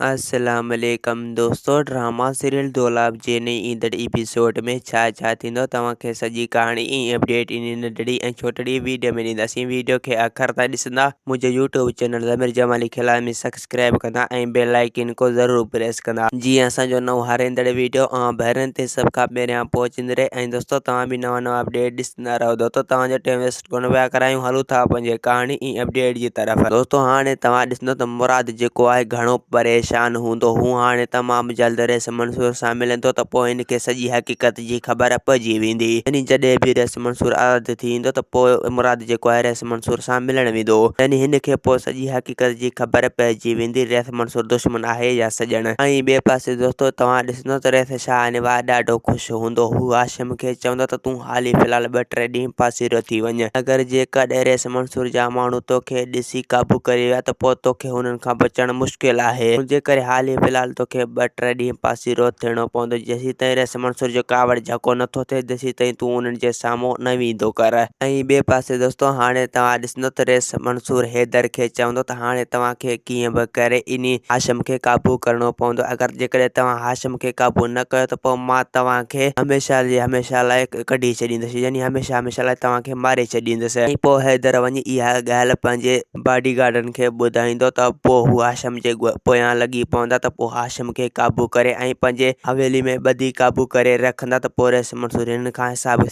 السلام عليڪم دوستو ڊراما سيريل دولاب جي نئين ايندڙ ايپيسوڊ ۾ ڇا ڇا ٿيندو توهان کي سڄي ڪهاڻي ۽ اپڊيٽ انهي ننڍڙي ۽ ڇوٽڙي ويڊيو ۾ ڏينداسين ويڊيو کي آخر تائين ڏسندا منهنجو يوٽيوب چينل ضمير جمالي کي لازمي سبسڪرائب ڪندا ۽ بيل آئيڪن کو ضرور پريس ڪندا جيئن اسان جو نئون هر ايندڙ ويڊيو اوهان ڀائرن تي سڀ کان پهريان پهچندي رهي ۽ دوستو توهان به نوان نوان اپڊيٽ ڏسندا رهو دوستو توهان جو ٽائيم ويسٽ ڪونه پيا ڪرايون هلون ٿا پنهنجي ڪهاڻي ۽ اپڊيٽ جي طرف. دوستو هاڻي توهان ڏسندو ته مراد جيڪو آهي گهڻو پريشان هوندو هو هاڻي تمام جلد رئيس منصور سان ملندو ته پوء هن کي سڄي حقيقت جي خبر پئجي ويندي يعني جڏهن به رئيس منصور آزاد ٿي ايندو ته پوء مراد جيڪو آهي رئيس منصور سان ملڻ ويندو يعني هن کي پوء سڄي حقيقت جي خبر پئجي ويندي رئيس منصور دشمن آهي يا سڄڻ ۽ ٻئي پاسي دوستو توهان ڏسندو ته رئيس شاهنواز ڏاڍو خوش هوندو هو هاشم کي چوندو ته تون حالي في الحال ٻه ٽي ڏينهن پاسيرو ٿي وڃ. اگر جيڪڏهن رئيس منصور جا ماڻهو توکي ڏسي قابو ڪري ويا ته پوء توکي هنن کان بچڻ مشڪل آهي. ان جي ڪري حالي في الحال توکي ٻه ٽي ڏينهن پاسيرو ٿيڻو پوندو. جيسيتائين رئيس منصور جو ڪاوڙ جهڪو نٿو ٿئي تيسيتائين تون انهن جي سامهون نه ويندو ڪر. ۽ ٻئي پاسي دوستو هاڻي توهان ڏسندو ته رئيس منصور حيدر کي چوندو ته هاڻي توهان کي ڪيئن به ڪري انهي هاشم کي قابو ڪرڻو پوندو. اگر جيڪڏهن توهان هاشم کي قابو نه ڪيو ته پوء مان توهان کي هميشه جي هميشه لاء ڪڍي ڇڏيندس يعني هميشه هميشه لاء توهان کي ماري ڇڏيندس ۽ پوء حيدر وڃي اها ڳالهه پنهنجي باڊي گارڊن کي ٻڌائيندو ته پوء هو هاشم جي پويان لڳي پوندا ته پوء هاشم کي قابو ڪري ۽ پنهنجي حويلي ۾ ٻڌي قابو ڪري رکندا ته پوء رئيس منصور هنن کان حساب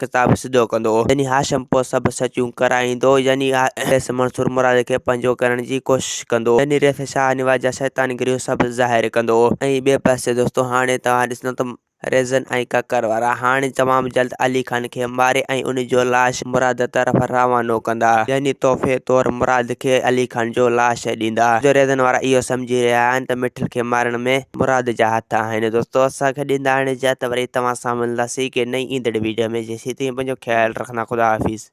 ڪتاب سڌو ڪندو يعني هاشم پوء سڀ سچون ڪرائيندو يعني رئيس منصور مراد کي پنهنجو ڪرڻ جي ڪوشش ڪندو يعني رئيس شاهنواز جا شيطانگريون سڀ ظاهر ڪندو ۽ ٻئي پاسي دوستو هاڻي توهان ڏسندو ته ريزن ۽ ڪڪر وارا هاڻي تمام جلد علي خان کي ماري ۽ ان جو لاش مراد طرف روانو ڪندا يعني تحفي طور مراد کي علي خان جو لاش ڏيندا جو ريزن وارا اهو سمجهي رهيا آهن ته مٺل کي مارڻ ۾ مراد جا هٿ آهن دوستو اسان کي ڏيندا هاڻي اجازت وري توهان سان ملنداسين ڪنهن نئين ايندڙ ويڊيو ۾ جيسين تائين پنهنجو خيال رکندا خدا حافظ.